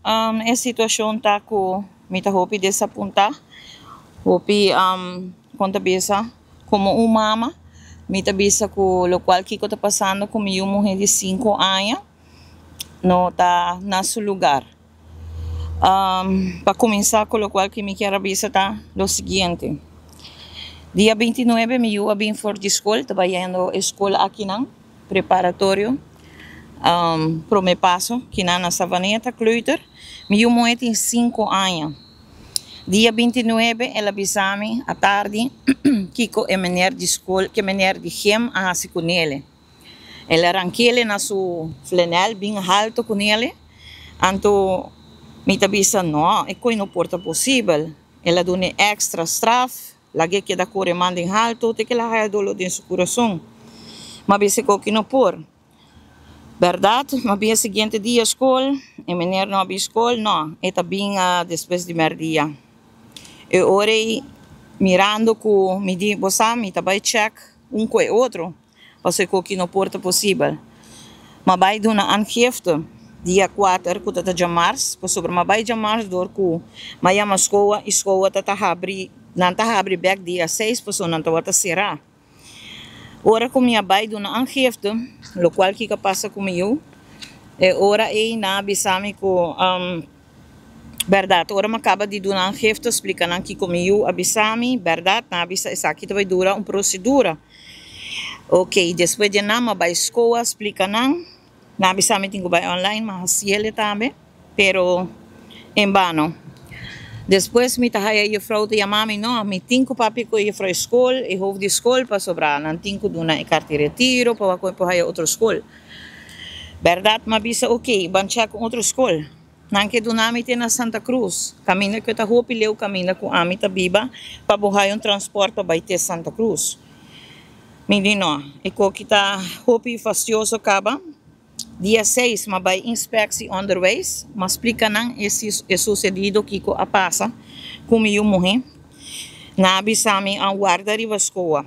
E situacion ta cu mi ta hopi desapunta, hopi con ta bisa como un mama mi ta bisa cu locual kico ta pasando cu mi yu muhe di cinco aña no ta na su lugar. Pa cuminsa cu locual cu mi kier a bisa ta lo siguiente, dia 29 mi yu a bin for di scol ta bayendo e scol akinan preparatorio prome paso kinan na Savaneta kleuter. Mi yu muhe tin cinco aña. Dia 29 el a bisa mi atardi kico e meneer di scol, ke meneer di gym a haci cu nele. El a rankele na su flanel bin halto cu nele. Anto mi ta bisa no, e coi no por ta posibel. El a dune extra straf, lag'e keda core man den halto te ke el a haya dolo den su curason. M'a bisa cu aki no por. Berdad, m'a bin e siguiente dia scol, e meneer no a bin scol, no, e ta bin despues di merdia. E ora ei, mirando cu mi di, bo sa, mi ta bay check un cu e otro, pasobra cu aki no por ta posibel. M'a bay duna aangifte dia 4 cu ta ta djamars, pasobra m'a bay djamars door cu m'a yama scoa y scoa ta ta habri, nan ta habri bek dia 6 pasobra nan tabata cera. Ora cu mi a bay duna aangifte, locual kico a pasa cu mi yu, e ora ey nan a bisa mi cu berdad. Ora mi a caba di duna aangifte, splica nan kico mi yu a bisa mi, berdad, nan a bisa esaki ta bay dura un procedura. Ok, despues di nan mi a bay scoa, splica nan, nan a bisa mi tin cu bay online, mi a haciele tambe, pero en vano. Despues mi ta haya juffrouw ta yama mi, no, mi tin cu papia cu e juffrouw di school, e hoofd di school, pasobra nan tin cu duna e carta di retiro pa wak cu e por haya otro school. Berdad, mi a bisa ok, ban check un otro school. Nan ke duna mi te na Santa Cruz, caminda cu e ta hopi leu caminda cu ami ta biba pa bo haya un transport pa bay te Santa Cruz. Mi di no, e koki ta hopi fastioso caba. Dia 6 m'a bay inspectie onderwijs, m'a splica nan e e sucedido kico a pasa cu mi yu muhe. Nan a bisa mi a warda riba scoa.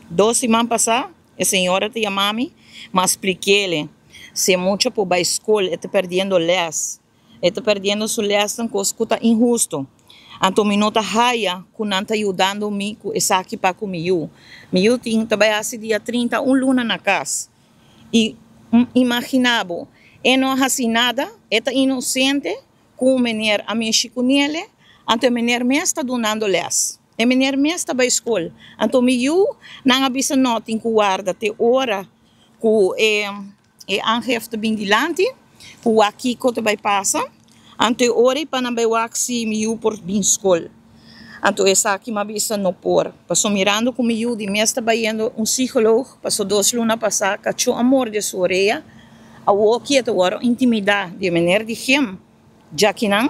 2 siman pasa e señora ta yama mi, m'a spliquele si e mucha por bay school e ta perdiendo les. E ta perdiendo su les un cos cu ta inhusto. Anto mi no ta haya cu nan ta yudando mi cu esaki pa cu mi yu. Mi yu tin ta bay haci dia 30 un luna na cas. Y imagina bo, e no a haci nada, e ta inocente cu meneer a mishi cu nele, anto e meneer mes ta dunando les. E meneer mes ta bay school. Anto mi yu nan a bisa no tin cu warda te ora cu e aangifte bin dilanti, cu wak kico ta bay pasa. Anto e ora pa nan bay wak si mi yu por bin school. Anto esaki m'a bisa no por. Paso mirando cu mi yu di mes ta bayendo un psicoloog, paso 2 luna pasa cacho a morde su orea, awo ki e ta wordo intimida di meneer di gym djakinan.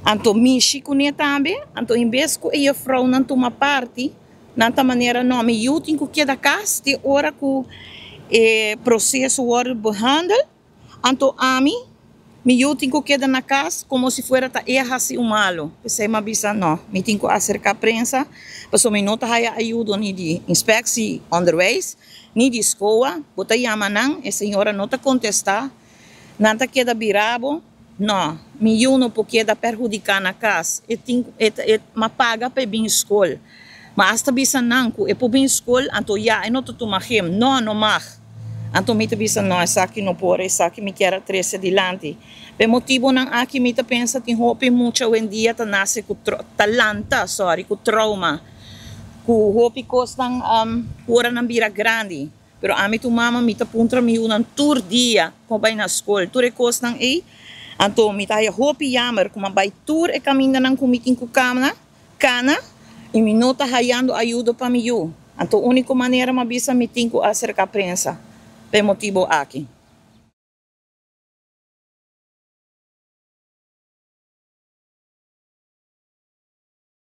Anto mishi cu ne tambe, anto en bes cu e juffrouw nan tuma parti, nan ta manera no, mi yu tin cu keda cas te ora cu e proceso wordo behandel, anto ami, mi yu tin cu keda na cas como si fuera ta e haci un malo. Pesey m'a bisa no, mi tin cu acerca prensa, paso mi no ta haya ayudo ni di inspectie onderwijs, ni di scoa, bo ta yama nan, e señora no ta contesta, nan ta keda bira bo, no, mi yu no por keda perhudica na cas, e tin e m'a paga pa e bin school. Ma hasta bisa nan cu e por bin school, anto ja, e no ta tuma gym, no, no mag. Anto mi ta bisa no, esaki no por, esaki mi kier a trece dilanti. Pe motibo nan aki mi ta pensa tin hopi mucha awendia ta nace cu ta lanta, sorry, cu trauma, cu hopi cosnan ora nan bira grandi. Pero ami tu mama mi ta puntra mi yunan tur dia con bay na school, tur e cosnan ey. Anto mi ta haya hopi jammer cu m'a bay tur e camindanan cu mi tin cu cana, cana y mi no ta hayando ayudo pa mi yu. Anto unico manera m'a bisa mi tin cu acerca prensa pe motibo aki.